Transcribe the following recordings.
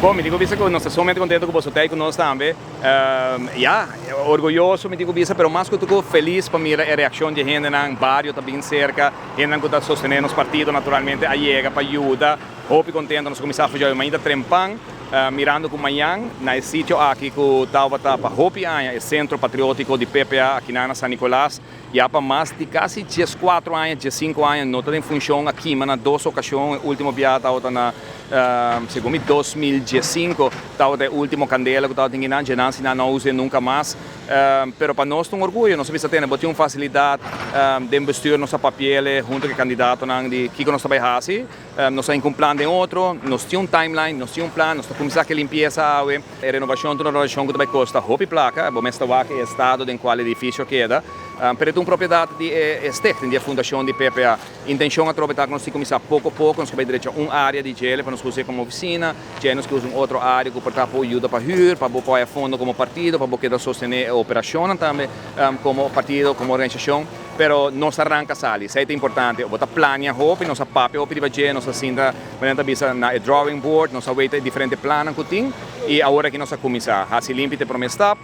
Bon, mi tin ku bisa ku nos ta sumamente kontentu ku boso ta ei ku nos tambe. Ya, orguyoso mi tin ku bisa, pero mas ku tuku felis pa mira e reakshon di e hendenan. Bario ta bin serka, hendenan ku ta sostené nos partido naturalmente a yega pa yuda. Hopi kontentu, nos a kuminsá for djawe mainta trempan, mirando ku mañan na e sitio aki ku tabata pa hopi aña e Sentro Patriótiko di PPA akinan na San Nicolas, Ya pa mas di kasi 14 aña, 15 aña no ta den funshon, a kima na dos okashon, e ultimo biaha tabata na segun mi 2015 tabata e ultimo kandela ku tabatin kinan, dje nan si nan no a us'é nunka mas. Pero pa nos ta un orguyo, nos a bisa tene bo tin un fasilidat den bestuur, nos a papi'el hunto ku e kandidatonan di kiko nos ta bai hasi, nos a hinka un plan den otro, nos tin un timeline, nos tin un plan, nos ta kuminsá ku e limpiesa awe. E renovashon ta un renovashon ku ta bai kosta hopi plaka. Bo mester wak e estado den kual e edifisio keda. Pero e ta un propiedat di e stichting, di e fundashon di PPA. Intenshon atrobe ta ku nos tin kuminsá poko poko. Nos ke bai drecha un área di djele pa nos us'é komo ofisina. Dje nos ke usa un otro área ku por ta por yuda pa hür, pa bo por haya fondo komo partido, pa bo keda sostené e operashonnan tambe komo partido, komo organisashon. Pero nos a ranka sali. Esei ta importante. Bo ta plania hopi, nos a papia hopi riba dje, nos a sinta. Manera ta bisa na e drawing board, nos a weta e diferente plannan ku tin i awor aki nos a kuminsá hasi limpi ta e promé stap,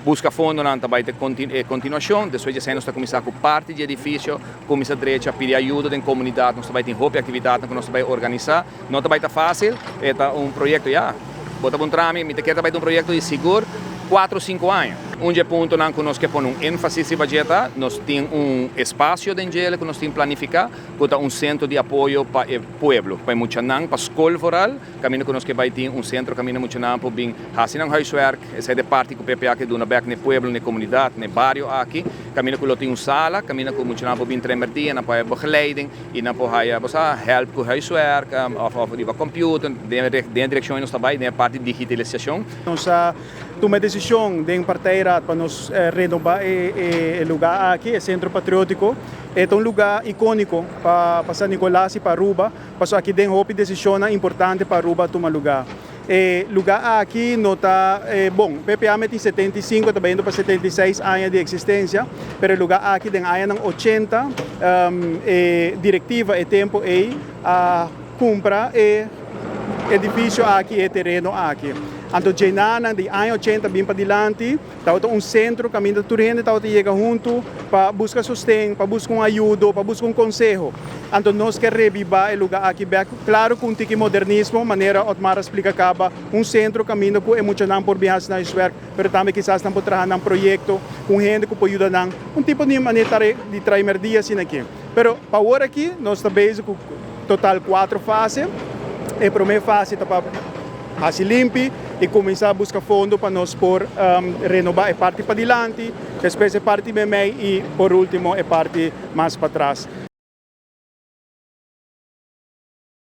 buska fondonan ta bai ta e kontinuashon, despues di esei nos ta kuminsá ku parti di e edifisio, kuminsá drecha, pidi ayudo den komunidat, nos ta bai tin hopi aktividatnan ku nos ta bai organisá, no ta bai ta fásil, e ta un proyekto ya, bo ta puntra mi, mi ta kere ta bai ta un proyekto di sigur kuater o sinku aña. Un dje puntonan ku nos ke pone un énfasis riba dje ta, nos tin un espasio den djele ku nos tin planifiká, ku ta un sentro di apoyo pa e pueblo, pa e muchanan, pa skol vooral, kaminda ku nos ke bai tin un sentro kaminda muchanan por bin hasi nan huiswerk, esei ta e parti ku PPA ke duna bèk na e pueblo, na e komunidat, na e bario aki, kaminda ku lo tin un sala, kaminda ku muchanan por bin tremberdia, nan por haya begeleiding i nan por haya, bo sa, hèlp ku huiswerk òf òf riba kòmpiuter, den den e direkshon ei nos ta bai, den e parti digitalisashon. Nos a tuma e desishon den partijraad pa nos renobá e lugá aki, e Sentro Patriótiko. E ta un lugá ikóniko pa San Nicolas i pa Aruba, pasobra aki den hopi desishonnan importante pa Aruba a tuma lugá. E lugá aki no ta, bon, PPA me tin 75, ta bayendo pa 76 aña di eksistensia, pero e lugá aki den añanan 80 e direktiva e tempu ei a kumpra e edifisio aki, e tereno aki. Anto djenanan di aña 80 bin padilanti. Tabata un sentro kaminda tur hende tabata yega huntu pa buska sosten, pa buska un ayudo, pa buska un konseho. Anto nos ke rebibá e lugá aki bèk, klaro ku un tiki modernismo, manera Otmar a splika kaba, un sentro kaminda ku e muchanan por bin hasi nan huiswèrk, pero tambe kisas nan por traha nan proyekto ku un hende ku por yuda nan, un tipo di manera di trae mèrdia asina aki. Pero pa awor aki nos ta bezig ku total kuatro fase. E promé fase ta pa hasi limpi i kuminsá buska fondo pa nos por renobá e parti padilanti, despues e parti meimei i por último e parti mas patras.